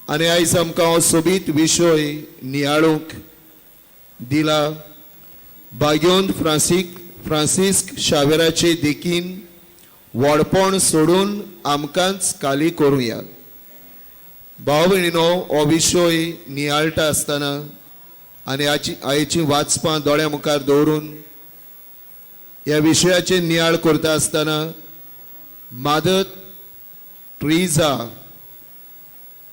आनी आयज आमकां हो सोबीत विशय नियाळूंक दिला. भाग्योन फ्रांसिस्क शावेराचे देखीन व्हडपण सोडून आमकांच खाली करुया. भाव भयणीनो, हो विशय नियाळटा आसतना आनी आयची वाचपां दोळ्या मुखार दवरून ह्या विशयाचे नियाळ करता आसतना मादर ट्रिजा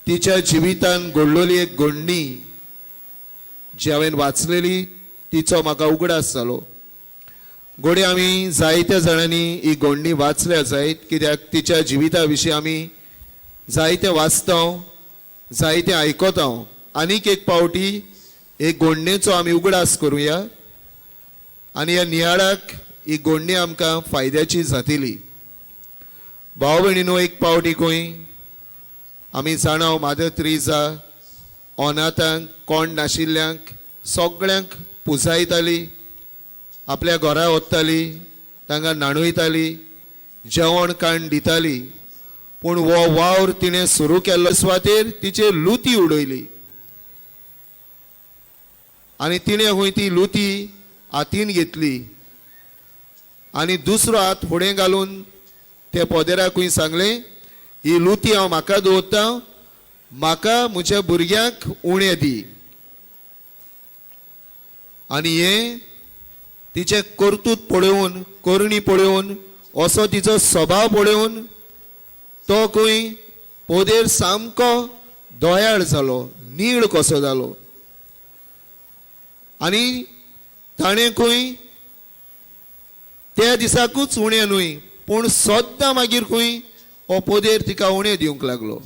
तिच्या जिवितान घडलेली एक घडणी जी हांवें वाचलेली तिचो म्हाका उगडास जालो. घडये आमी जायत्या जाणांनी ही घडणी वाचल्या जायत, कित्याक तिच्या जिविता विशीं आमी जायते वाचता, जायते आयकता. आनीक एक पावटी एक घडणेचो आमी उगडास करुया आनी ह्या नियाळाक ही घडणी आमकां फायद्याची जातली. भाव भयणीनो, एक पावटी खंय आमी जाणा मादर त्रिजा अनाथांक, कोण नाशिल्ल्यांक सगळ्यांक पुजायताली, आपल्या घरा वताली, तांकां न्हाणयताली, जेवण खाण दिताली. पूण हो वावर तिणें सुरू केल्लो सुवातेर तिचेर लुती उडयली आनी तिणें खंय ती लुती हातीन घेतली आनी दुसरो हात फुडें घालून त्या पोदेराकूय सांगलें, ही लुती हांव म्हाका दवरता, म्हाका म्हज्या भुरग्यांक उणें दी. आनी हें तिचें कर्तूत पळोवन, करणी पळोवन, असो तिचो स्वभाव पळोवन तो खंय पोदेर सामको दयाळ जालो, नीळ कसो जालो. आनी ताणें खंय त्या दिसाकूच उणें न्हय पूण सद्दां मागीर खंय हो पोदेर तिका उणें दिवंक लागलो.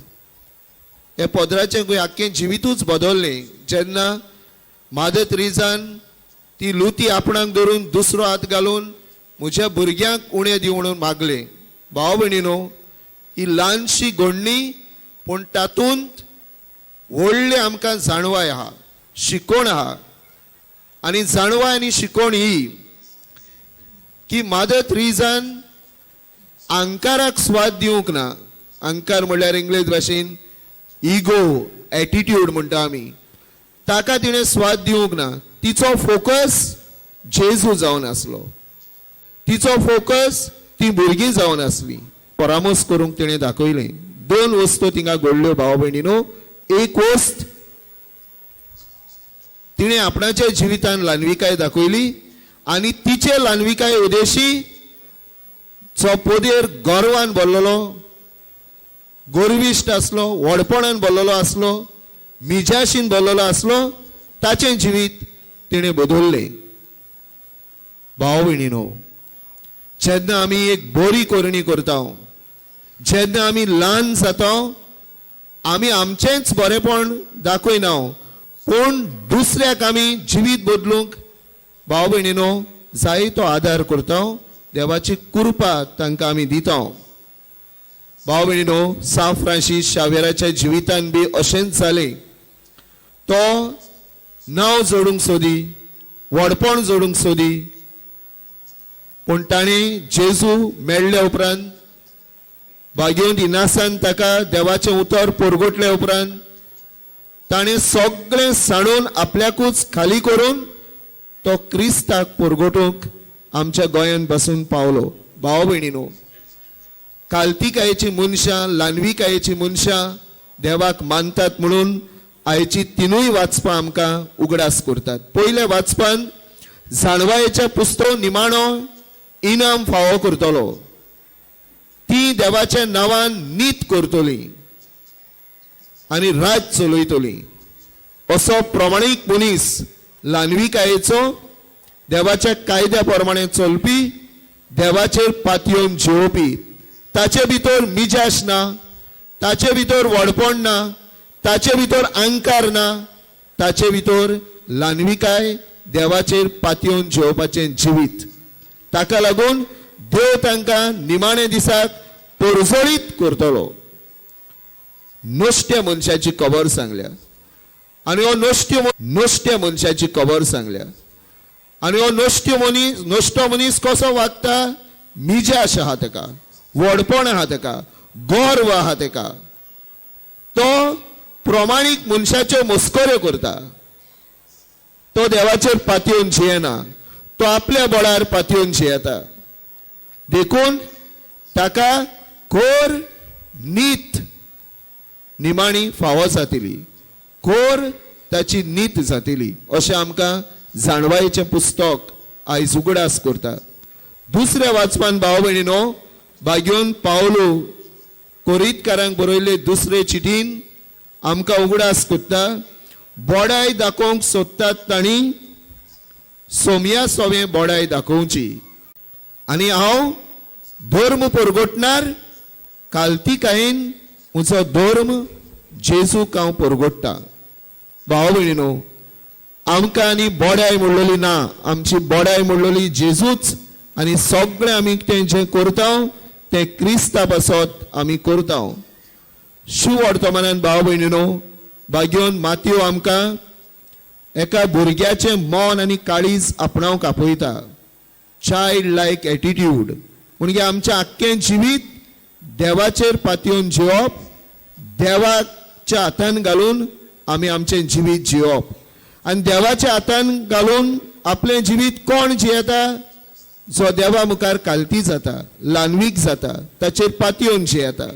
हे पदराचें खंय आख्खें जिवितूच बदललें जेन्ना मादर त्रिजान ती लुती आपणाक धरून दुसरो हात घालून म्हज्या भुरग्यांक उणें दी म्हणून मागलें. भाव भयणीनो, ही ल्हानशी घडणी पूण तातूंत व्हडली आमकां जाणवाय आहा, शिकवण आहा. आनी जाणवाय आनी शिकवण ही की मादर त्रिजान अहंकाराक स्वाद दिवंक ना. अहंकार म्हणल्यार इंग्लेज भाशेन इगो, एटिट्यूड म्हणटा आमी, ताका तिणें स्वाद दिवंक ना. तिचो फोकस जेजू जावन आसलो, तिचो फोकस ती भुरगीं जावन आसली. परामर्श करूंक तिणें दाखयलें. दोन वस्तू तिंगा घडल्यो भाव भयणीनो. एक वस्त तिणें आपणाच्या जिवितान ल्हानविकाय दाखयली आनी तिचे ल्हानविकाय उदेशी जो पोदेर गर्वान भरलेलो, गर्विश्ट आसलो, व्हडपणान भरलेलो आसलो, मिजाशीन भरलेलो आसलो, ताचें जिवीत तिणें बदललें. भाव भयणीनो, जेन्ना आमी एक बरी करणी करता, जेन्ना आमी ल्हान जाता, आमी आमचेंच बरेंपण दाखयना पूण दुसऱ्याक आमी जिवीत बदलूंक भाव भयणीनो जायतो आदार करता, देवाची कृपा तांकां आमी दिता. भाव भयणीनो, सांत फ्रांसीस शावेराच्या जिवितान बी अशेंच जालें. तो नांव जोडूंक सोदी, व्हडपण जोडूंक सोदी, पूण ताणें जेजू मेळ्ळे उपरांत, भाग्योन इनासान ताका देवाचें उतर परगटले उपरांत ताणें सगळें सांडून आपल्याकूच खाली करून तो क्रिस्ताक परगटूंक आमच्या गोंयांत बसून पावलो. भाव भयणीनो, कालतिकायेची मनशां, ल्हानविकायेची मनशां देवाक मानतात म्हणून आयची तिनूय वाचपां आमकां उगडास करतात. पयल्या वाचपान जाणवायेच्या पुस्तक निमाणो इनाम फावो करतलो, ती देवाच्या नांवान नीत करतली आनी राज चलयतली. असो प्रमाणीक मनीस, ल्हानविकायेचो, देवाच्या कायद्या प्रमाणे चलपी, देवाचेर पातयेवन जिवोवपी, ताचे भितर मिजास ना, ताचे भितर व्हडपण ना, ताचे भितर अहंकार ना, ताचे भितर ल्हानविकाय, देवाचेर पातयेवन जिवोवपाचें जिवीत. ताका लागून देव तांकां निमाणे दिसाक परजळीत करतलो. नश्ट्या मनशाची खबर सांगल्या आनी हो नश्ट्या मनशाची खबर सांगल्या आनी हो नश्टो मनीस कसो वागता? मिजास आहा ताका, व्हडपण आहा ताका, गर्व आहा ताका. तो प्रमाणीक मनशाच्यो मस्कऱ्यो करता. तो देवाचेर पातयेवन जियेना, तो आपल्या बळार पातयेवन जियेता. देखून ताका खोर नीत निमाणी फावो जातली, खोर ताची नीत जातली, अशें आमकां जाणवायेचें पुस्तक आयज उगडास करता. दुसऱ्या वाचपान भाव भयणीनो, भाग्योन पावलो कोरीतकारांक बरयल्ले दुसरे चिटीन आमकां उगडास करता, बोडाय दाखोवंक सोदतात तांणी सोमया सोवें बोडाय दाखोवची, आनी हांव धर्म परगटणार कालतिकायेन म्हजो धर्म जेजूक हांव परगट्टा. भाव भयणीनो, आमकां आनी बोडाय म्हणलेली ना, आमची बोडाय म्हणलेली जेजूच, आनी सगळें आमी तें जें करता तें क्रिस्ता पासत आमी करता. शिव वर्तमानान भाव भयणीनो, भाग्योन मातयो आमकां एका भुरग्याचें मन आनी काळीज आपणावंक आपयता, चायल्ड लायक एटिट्यूड. म्हणजे आमचें आख्खें जिवीत देवाचेर पातयेवन जिवप, देवाच्या हातान घालून आमी आमचें जिवीत जिवप. आनी देवाच्या हातान घालून आपलें जिवीत कोण जियेता? जो देवा मुखार कालती जाता, ल्हानवीक जाता, ताचेर पातयेवन जियेता,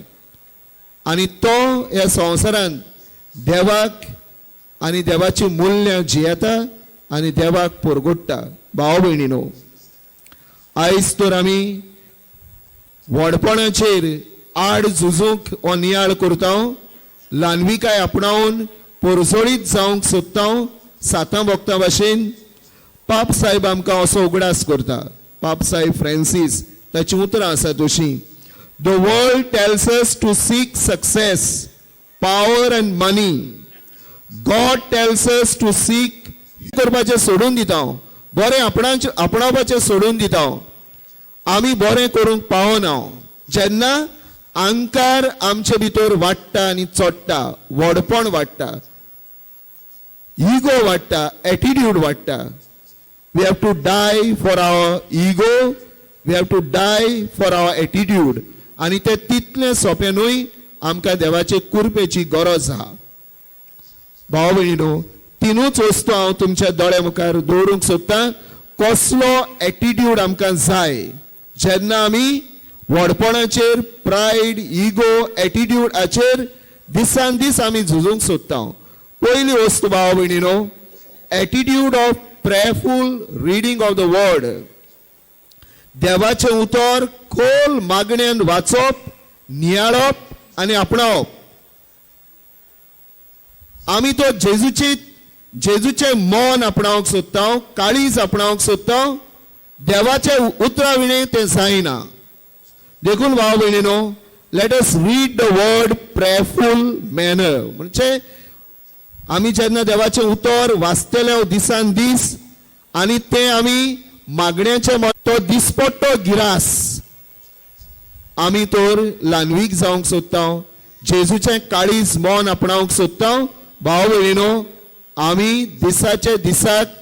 आनी तो ह्या संवसारांत देवाक आनी देवाची मुल्यां जियेता आनी देवाक परगोडटा. भाव भयणीनो, आयज तर आमी व्हडपणाचेर आड झुजूंक हो नियाळ करता, ल्हानविकाय आपणावन परजळीत जावंक सोदता. सातां भोगता भाशेन पाप साहेब आमकां असो उगडास करता. पाप साहेब फ्रांसीस ताचीं उतरां आसा तशीं, the world tells us to seek success, power and money. God tells us to seek करपाचें सोडून दिता, बरें आपणावपाचें सोडून दिता. आमी बरें करूंक पावना जेन्ना अहंकार आमचे भितर वाडटा आनी चडटा, व्हडपण वाडटा, इगो वाडटा, एटिट्यूड वाडटा. We have to die for our ego, we have to die for our attitude. आनी तें तितलें सोंपें न्हय, आमकां देवाचे कुरपेची गरज आहा. भाव भयणीनो, तिनूच वस्तू हांव तुमच्या दोळ्या मुखार दवरूंक सोदतां. कसलो एटिट्यूड आमकां जाय जेन्ना आमी व्हडपणाचेर, प्रायड, इगो, एटिट्यूड हाचेर दिसान दीस आमी झुजूंक सोदता. पयली वस्तू भाव भयणीनो, attitude of prayerful reading of the word. देवाचें उतर खोल मागण्यान वाचप, नियाळप आनी आपणावप. आमी तो जेजूचें मन आपणावंक सोदता, काळीज आपणावंक सोदता. देवाच्या उतरा विणें तें जायना. देखून भाव भयणीनो, let us read the word prayerful manner. म्हणजे आमी जेन्ना देवाचें उतर वाचतले दिसान दीस आनी तें आमी मागण्याचें तो दिसपट्टो गिरास, आमी तर ल्हानवीक जावंक सोदता, जेजूचें काळीज मन आपणावंक सोदता. भाव भयणीनो, आमी दिसाचे दिसाक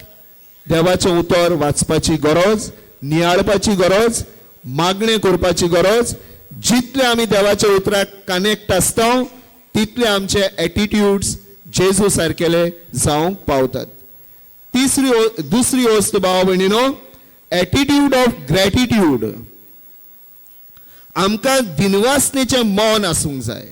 देवाचें उतर वाचपाची गरज, नियाळपाची गरज, मागणें करपाची गरज. जितले आमी देवाच्या उतराक कनेक्ट आसता तितले आमचे एटिट्यूड्स जेजू सारकेले जावंक पावतात. दुसरी वस्तू भाव भयणीनो, एटिट्यूड ऑफ ग्रॅटिट्यूड. आमकां दिनवासनेचें मन आसूंक जाय,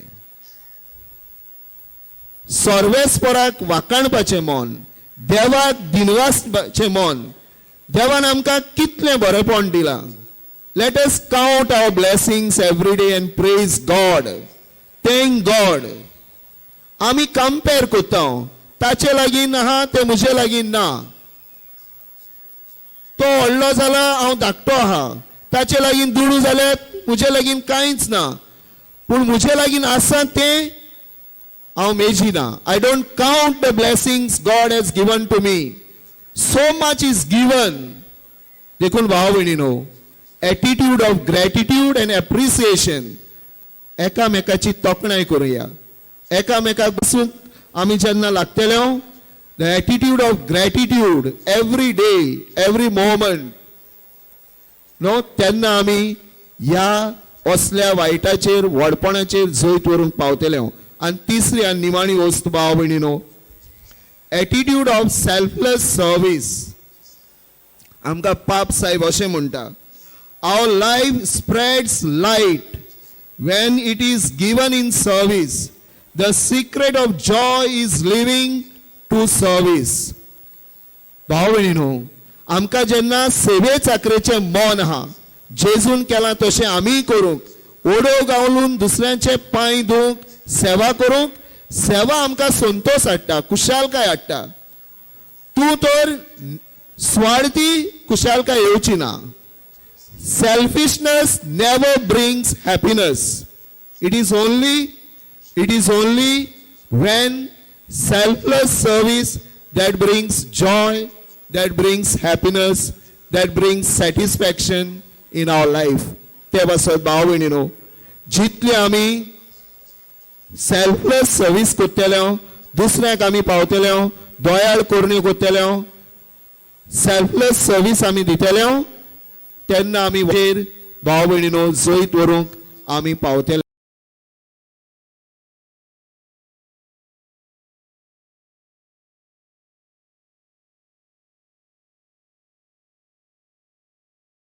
सर्वेस्पराक वाकाणपाचें मन, देवाक दिनवासपाचें मन. देवान आमकां कितलें बरेपण दिलां. Let us count our blessings every day and praise God, thank God. आमी कंपेर करता, ताचे लागीं आहा तें म्हजे लागीं ना, तो व्हडलो जाला हांव धाकटो आहा, ताचे लागीं दुडू जाल्यार म्हजे लागीं कांयच ना, पूण म्हजे लागीं आसा तें हांव मेजिना. I don't count the blessings God has given to me. So much is given. देखून भाव भयणीनो, attitude of gratitude and appreciation. एकामेकाची तोखणाय करुया, एकामेकाक बसूंक आमी जेन्ना लागतले, the attitude of gratitude every day, every moment न्हू, तेन्ना आमी ह्या असल्या वायटाचेर, व्हडपणाचेर जैत व्हरूंक पावतले. आनी तिसरी आनी निमाणी वस्त भाव भयणीनो, एटिट्यूड ऑफ सेल्फलेस सर्वीस. आमकां पाप साहेब अशें म्हणटा, "Our life spreads light when it is given in service. The secret of joy is living to service." भाव भयणीनो, आमकां जेन्ना सेवे चाकरेचें मन आहा, जेजून केलां तशें आमीय करूंक, ओडो गावलून दुसऱ्यांचे पांय धुवंक, सेवा करूंक, सेवा आमकां संतोश हाडटा, खुशालकाय हाडटा. तूं तर स्वार्थी खुशालकाय येवची ना. Selfishness never brings happiness. It is only when selfless service that brings joy, that brings happiness, that brings satisfaction in our life. ते पासत भाव भयणीनो, जितले आमी सेल्फलेस सर्वीस करतले, दुसऱ्याक आमी पावतले, दयाळ करण्यो करतले, सेल्फलेस सर्वीस आमी दितले, तेन्ना आमी वयर भाव भयणीनो जैत व्हरूंक आमी पावतले.